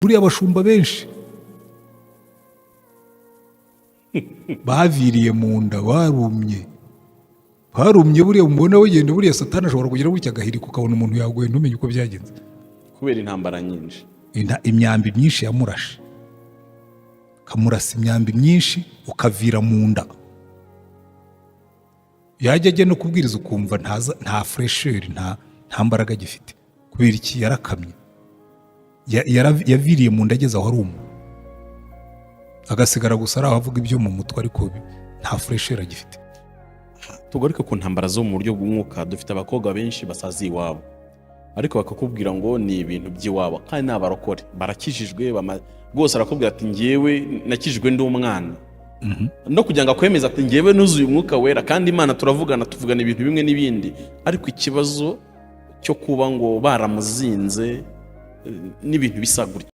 Buriya abashumba benshi baviriye mu nda, barumye, barumye. Buriya mubona bagenda, buriya Satani ashobora kugira gutya agahirika, ukabona umuntu yaguye, ntumenye uko byagenze. Kubera intambara nyinshi. Imyambi myinshi yamurashe, kamurasa imyambi myinshi, ukavira mu nda. Yajya ajya no kubwiriza, ukumva nta fraîcheur, nta mbaraga agifite. Kubera iki? Yarakamye. Yaviriye mu nda, ageze aho aruma, agasigara gusa ari aho avuga ibyo mu mutwe, ariko nta fraîcheur agifite. Tugaruke ku ntambara zo mu buryo bw'umwuka. Dufite abakobwa benshi basaziye iwabo, ariko bakakubwira ngo ni ibintu by'iwabo, kandi ni abarokore, barakijijwe, rwose arakubwira ati: "Ngewe nakijijwe ndi umwana." No kugira ngo akwemeze ati: "Ngewe nuzuye Umwuka Wera, kandi Imana turavugana, tuvugana ibintu bimwe n'ibindi." Ariko ikibazo cyo kuba ngo baramuzinze, n'ibintu bisa gutya.